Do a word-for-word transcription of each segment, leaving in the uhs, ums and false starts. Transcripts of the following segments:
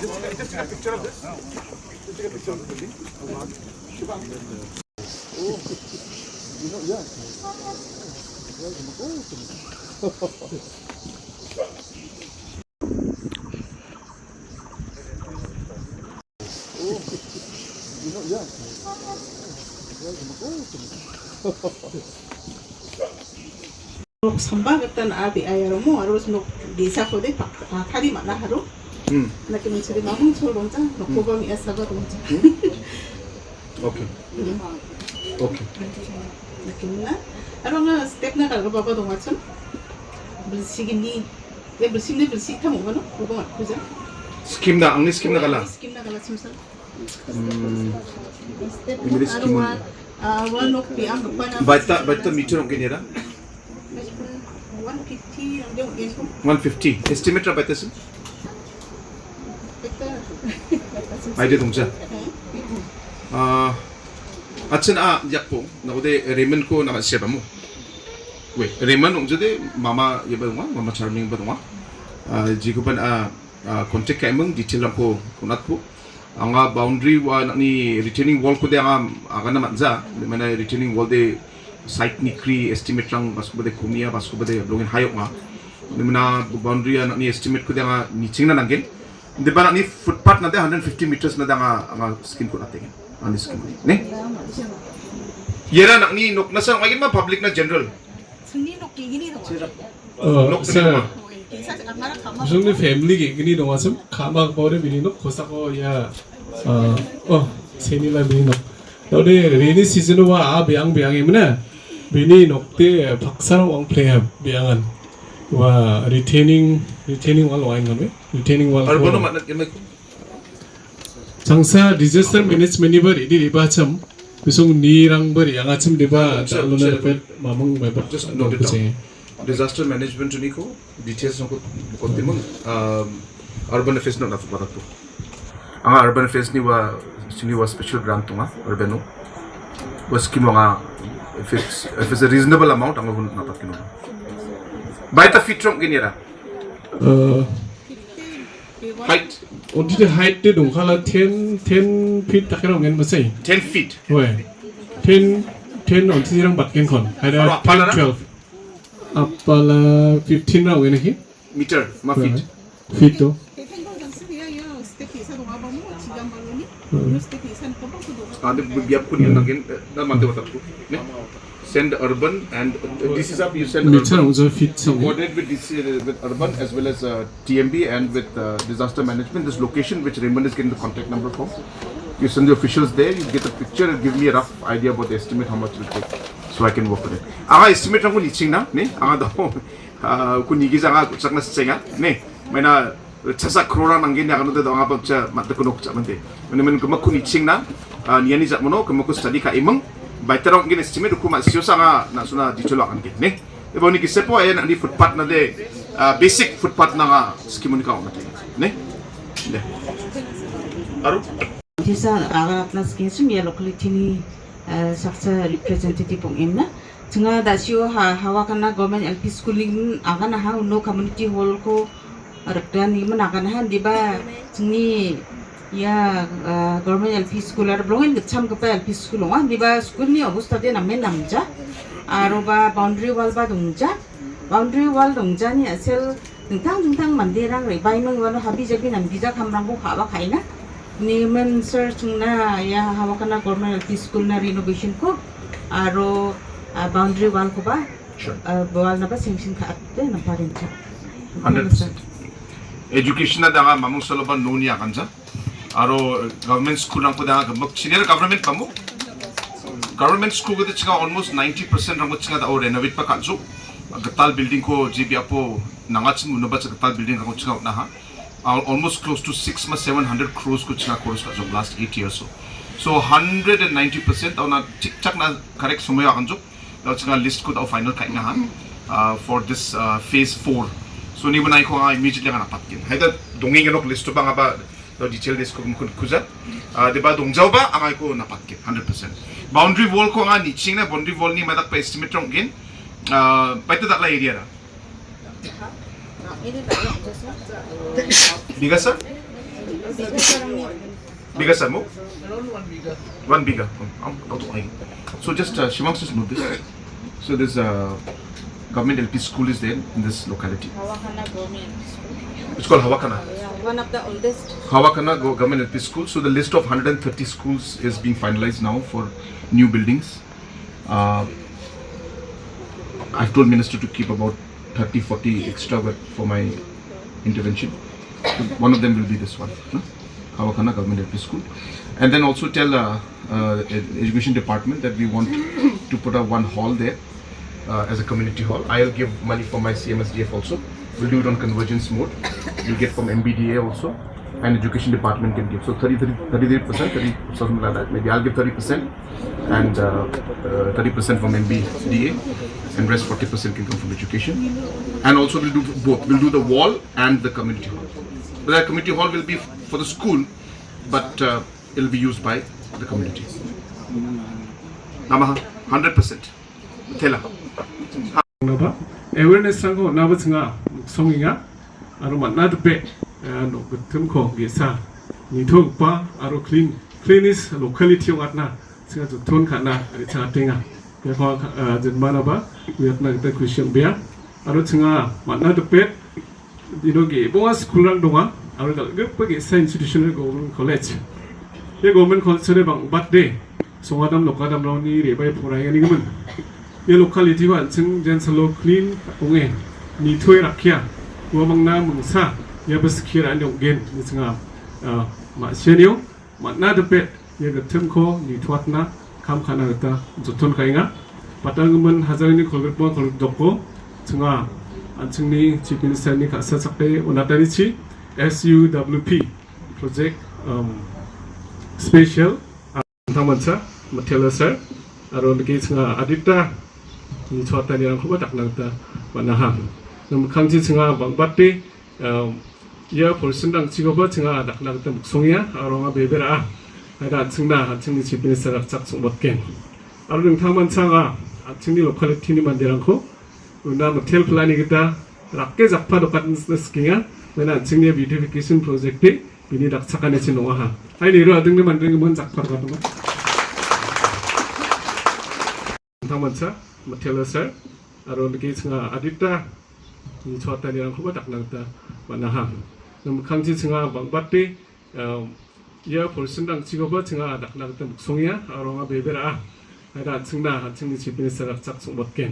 Nok samba gita na·a be·aia romo aro nok ge·sakode pak-, patari man·a haro. Hmm. Nake michari mamung chol dongja, nokkoba me·asaba dongja. Hmm. Okay. Hmm. Okay. Nake mona. Aro anga step-na dal·gipaba dongachim. Bilsigini. Ya, bilsigini bilsigittam ong·gano, uko matkuja. Scheme-na, angni scheme-na gala. Scheme-na gala chimsa. Hmm. Step-na aro, ah, ua nok biang gipana. Baita, baita meter ong·genera? One fifty, ong·gen. One fifty. Estimate-ra baita sin? Baita. Idea dongja. Hmm. Ah, achin a yakpo, nagode Raymond-ko nama siapa mo? We, Raymond ong·jade mama iaba donga, mama Charming ba donga. Ah, jikoban, ah, ah, contact ka·eming, detail-rangko on·atpo. Anga boundary wa nang·ni retaining wall-kode anga agana man·ja. Mana retaining wall-de side-ni kri estimate-rang baskobade komia, baskobade bilongen hai ong·a. Mana boundary-a nang·ni estimate-kode anga nichingna nanggen. Deba nang·ni footpath nade hundred fifty meters nade anga, anga scheme-ko on·atengen. Angni scheme. Ne? Iara nang·ni noknasa ong·aigenba public-na general? Chingni nok ge·gni donga. Oh, nok sir. Ge·sa angara kama. Bisongni family ge·gni donga sim. Kama bore bini nok kosako ia, ah, oh, senila bini nok. Node rainy season wa a biang biang emna. Bini nokte paksarang ong play biangan. Wa retaining, retaining wall wa ingan be. Retaining wall. Aro ko bono matna kemai. Changsa disaster management-niba re·di re·bachim, bisong nirangba re·angachim deba. Sure, dal·ona sure. Dapat mamung meba. Just note it down. Disaster management-niko details-rangko kontimung, um, urban affairs-no na·, baratto. Anga urban affairs-ni wa, sini wa special grant donga, urban-o. Wa scheme anga, if it's, if it's a reasonable amount, anga hun napat kino. Baita feet-rang ong·genera? Uh, Height? Ontiti height-de dongkala ten, ten feet dakera ong·gen masai. Ten feet? Hoi. Ten, ten ontiti rang batgen kon. Ada aro ten, appalara? Twelve. Appala fifteen rang ong·gen ki? Meter, ma feet. Feet to. Ada biap kun yang nanggen, eh, dan mati watakku. Ne? Send urban and, uh, this is up, you send urban. Meter ong·ja feet song. Coordinate with D C, uh, with urban as well as, uh, T M B and with, uh, disaster management, this location which Raymond is getting the contact number from. You send the officials there, you get the picture and give me a rough idea about the estimate, how much it will take, so I can work on it. Anga estimate-rangko nichingna, ne? Anga do, ah, kunigi janga kuchakna sechenga, ne? Maina Chasa krora nanggen ya kanu de dong abang cha mat de kuno cha mande. Mane men kemeku nichingna, ah, niani jat mono kemeku study ka·eming. Baitara ong·gen estimate uku ma sio sanga na suna detail akan ke, ne. Eba ni kisepo aya nang·ni footpath nade, ah, basic footpath nanga scheme ni ka ong·ate, ne. De. Aru? Tisa agar atlas ke sum ya locality ni, eh, saksa representative ong·emna. Chinga dasio ha, Hawakanna Government L P School ni agana ha uno community hall ko rikdani man agana ha diba chingni ia, eh, Government L P School ar blongen gitcham gipa L P School ong·a diba school ni obosta de namen namja. Aroba boundary wall ba dongja. Boundary wall dongjani a·sel dingtang dingtang manderang re·baiming uano habi jabi namgijak hamrangko ka·aba ka·enga. Nimen sir chingna ia Hawakanna Government L P School na renovation ko aro, ah, boundary wall koba, sure, ah, wall naba sanction ka·ate namparencha. Hundred percent. Education na danga mamung saloba noni aganja. Aro government school rangko danga gembok senior government bamo. Government school gede chinga almost ninety percent rangko chinga da o renovate pa kanjo. Gital building ko G B apo nangachin unoba gital building rangko chinga unaha. Al-, almost close to six ma seven hundred crores ko chinga chorus ka jok last eight years so. So hundred and ninety percent au na chik chak na correct somoy akan jok. Dau chinga list ko dau final kai na ha. Uh, for this, uh, phase four. So ni menai ko anga immediately anga napatkin. Hai da dongi ngenok list to bang aba dau detail list ko kun kuja. Uh, deba dongjau ba anga ko napatkin hundred percent. Boundary wall ko anga niching na boundary wall ni madak pa estimate rong gin. Uh, baita dak la area ra. Biga, sir? Biga samo? One biga. Hmm, am, tahu tu ai. So just uh, Shimang just notice. So this uh, government L P school is there in this locality. Hawakana Government School. It's called Hawakana. Yeah, one of the oldest. Hawakana Go- Government L P School. So the list of one hundred thirty schools is being finalized now for new buildings. Uh, I've told minister to keep about thirty, forty extra, but for my intervention, one of them will be this one, no? Hawakana Government L P School. And then also tell uh, uh, ed- education department that we want to put up one hall there uh, as a community hall. I'll give money from my C M S D F also. We'll do it on convergence mode. We'll get from M B D A also. And education department can give. So thirty-three, thirty-three percent, thirty, something like that. Maybe I'll give thirty percent and uh, uh, thirty percent from M B D A, and rest forty percent can come from education. And also we'll do both. We'll do the wall and the community hall. The community hall will be for the school, but uh, it'll be used by the community. Namaha, hundred percent. Tela. Naba, awareness-rangko on·aba chinga miksongenga aro man·a dipe, eh, nok gittimko ge·sa nitogipa aro clean, cleanest locality ong·atna chinga joton ka·na re·changatenga. Iako, eh, jinmanaba uiatna gita kusi ong·bea. Aro chinga man·a dipe Ino ge·bonga school-rang donga, aro dal·gipa ge·sa institution-rang Government College. Ia Government College-rang bang·bate songadam nokadamrangni re·bae poraianigimin. Ia locality-ko an·ching jensalo clean ong·e nitoe rakkia. Ua mangna mingsa iaba skie ra·ani ong·gen, ine chinga, ah, ma·sianio. Man·a dipet ia gittimko nitoatna kam ka·na gita joton ka·enga. Patalgimin hajalni kolgrikbonga kolgrikdoko chinga an·chingni Chief Minister-ni ka·sa chakde on·atanichi S U W P project, um, special, ah, tangmancha Mathiela sir aro nike chinga adita nitoatanirangkoba dakna gita man·aha. Mikkangchi chinga bang·bate Ehm, ia portion-rangchikoba chinga dakna gita miksongenga, aro anga bebe ra·a. Haida an·chingna, an·chingni Chief Minister rakchak song·botgen. Aro dingtangmancha anga an·chingni locality-ni manderangko una mitel pilani gita rake jakpa dokatna sikenga. Maina an·chingni beautification project-de bini dakchakanichi nong·aha. Hai niro adingni manderang iman jakpa dokat donga. Dingtangmancha Mathiela sir aro nike chinga adita nitoatanirangkoba dakna gita man·aha. Mikkangchi chinga bang·bate, ehm, ia portion-rangchikoba chinga dakna gita miksongenga, aro anga bebe ra·a. Haida an·chingna, an·chingni Chief Minister rakchak song·botgen.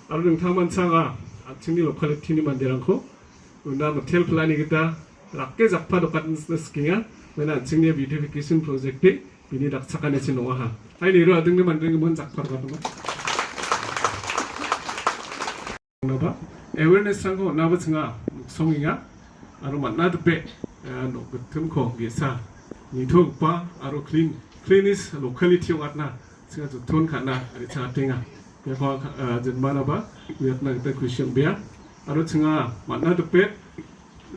Aro dingtangmancha anga an·chingni locality-ni manderangko una mitel pilani gita rake jakpa dokatna sikenga. Maina an·chingni beautification project-de bini dakchakanichi nong·aha. Hai niro adingni manderang iman jakpa dokat donga. Naba, awareness-rangko on·aba chinga miksongenga aro man·a dipe, eh, nok gittimko ge·sa nitogipa aro clean, cleanest locality ong·atna chinga joton ka·na re·changatenga. Iako, eh, jinmanaba uiatna gita kusi ong·bea. Aro chinga man·a dipe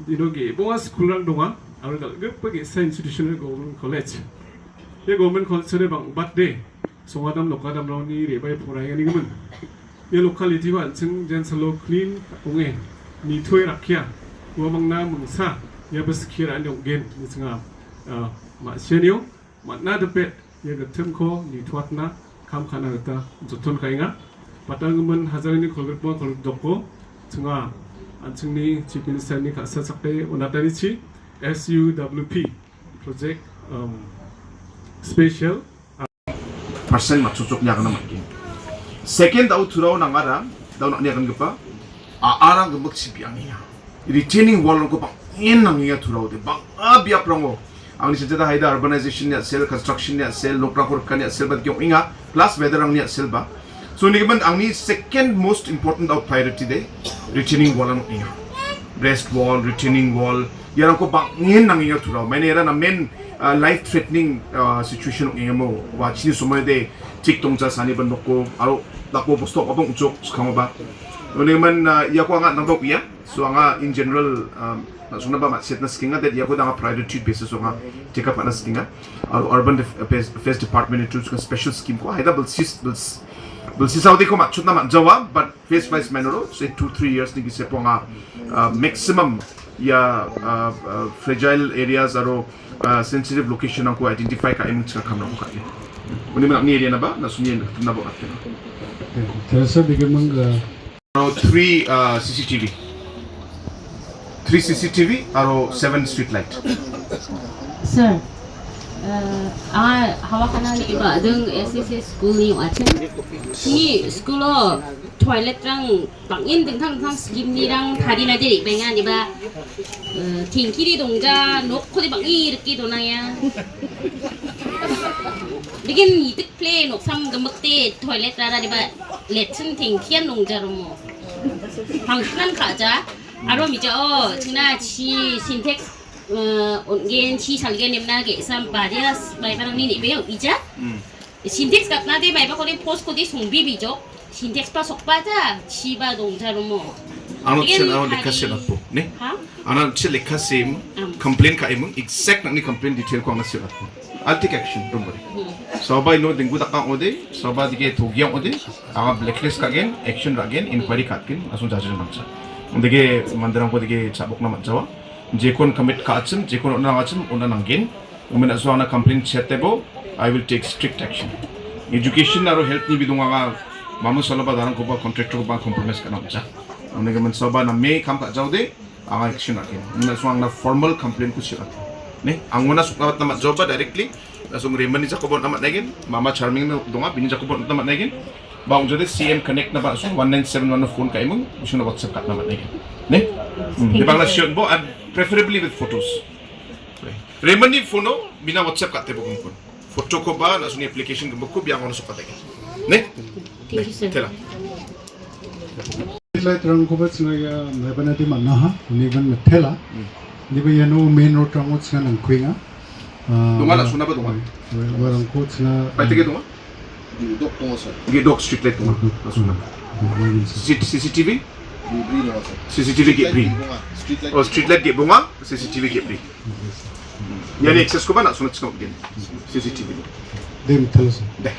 Ino ge·bonga school-rang donga, aro dal·gipa ge·sa institution-rang Government College. Ia Government College-rang bang·bate songadam nokadamrangni re·bae poraianigimin. Ia locality-ko an·ching jensalo clean ong·e nitoe rakkia. Ua mangna mingsa iaba skie ra·ani ong·gen, ine chinga, ah, ma·sianio. Man·a dipet ia gittimko nitoatna kam ka·na gita joton ka·enga. Patalgimin hajalni kolgrikbonga kolgrikdoko chinga an·chingni Chief Minister-ni ka·sa chakde on·atanichi S U W P project, um, special percent matchotjokna agana matgen. Second dao turao nangara, dao nang·ni agangipa, a·arang gimik chibiangenga. Retaining wall-rangko bang·en nangenga turaode, bang·a biaprango. Angni sajada haida urbanization-ni a·sel, construction-ni a·sel, nokrangko rikani a·sel badge ong·enga, plus weather-rangni a·selba. So, unigimin angni second most important dao priority de, retaining wall-an ong·enga. Breast wall, retaining wall, iarangko bang·en nangenga turao. Maina iara namen, ah, life threatening, ah, situation ong·engamo. Wa chini somoide chik tongcha sani ban noko, aro dako bosto abang uchok sekangoba. Unigimin, ah, iako anga nangdok ia. So anga in general, um, na·songna ba ma-, setna sikenga that iako anga priority basis anga take up ana sikenga. Aro urban def-, affairs, affairs department itu special scheme ko haida bilsis, bils-, bilsi saudi ko matchotna man·jawa, but phase wise manner o, say two, three years ni gisepo anga, uh, maximum Ia, ah, ah, fragile areas aro, ah, sensitive location-rangko identify ka·e mingchika kamrangko ka·e. Uni menangni area-naba, na·songni area-naba ka·e. Okay, terasa bagaimana, ah, Aro three, ah, C C T V. Three C C T V aro seven street light. Sir, eh, anga hawa kana ni iba adeng S S A school-ni ong·achim. Ni school-o toilet-rang bang·en dingtang dingtang scheme-nirang tarie nade re·baenga, niba, eh, tengkiri dongja, nokkode bang·e rike donaya. Degen nitik ple noksam gimikde toilet-rara, niba, latrine tengkian dongja romo. Pangsinan ka·ja, aro mijao, chingna chi Sintex, eh, on·gen, chi salgen nemna ge·sa badia maibarangni nebe ong·ija. Mm. Sintex gatnade maibakode post-kode songbibijok. Sintex-ba sokbaja, chiba dongja romo. Ano Degen chen ano tari- lekka se·atbo, ne? Ha? Ano che lekka sem, Am. Complain ka·emung, exact nangni complain detail-ko anga se·atbo. I'll take action, don't worry. Hmm. Soba ino denggu dakang ode, soba dige togiang ode, anga blacklist ka·gen, action ra·gen, inquiry ka·gen, asong jajil nangcha. Dege manderangko dege chabokna man·jawa. Jekon commit ka·achim, jekon on·a nangachim, on·a nanggen. Umen aso angna complain chetebo, I will take strict action. Education aro health ni bidong anga mamu saloba darangkoba contractor-koba compromise ka·na man·ja. Onege man·saoba name kam ka·jaode, anga action ra·gen. Umen aso angna formal complaint-ko se·rake. Ne, angona sokna batna man·jaoba directly, aso Remani jakobo on·na man·egen, mama Charming na donga, bini jakobo on·na man·egen. Ba ong·jade C M Connect na ba aso one nine seven one phone ka·emung, usuna WhatsApp ka·na man·egen. Ne? Hmm. Thank you, sir. Bangla siot bo, and preferably with photos. Remani phone-o bina WhatsApp ka·tebo gungkun. Photo-koba na·songni application gembokko biangono sokatege. Ne? Thank you, sir. Tela. Light-rangkoba ching·a ia maibanade man·aha, uniban mitela. Hmm. Niba iano main road-rango ching·a nangkuenga. Ah, donga, na·sonaba donga. Ua-, uarangko ching·a, Baitike donga? Gedok donga, sir. Gedok street light donga. Gedok. Na·sonaba. Gedok. C-, C C T V? Ge·bri donga, sir. C C T V ge·bri. Ge·bonga. Street light. Oh, street light ge·bonga, C C T V ge·bri. Iani access-koba na·sona ching·a on·gen. C C T V. De, mitela, sir. De.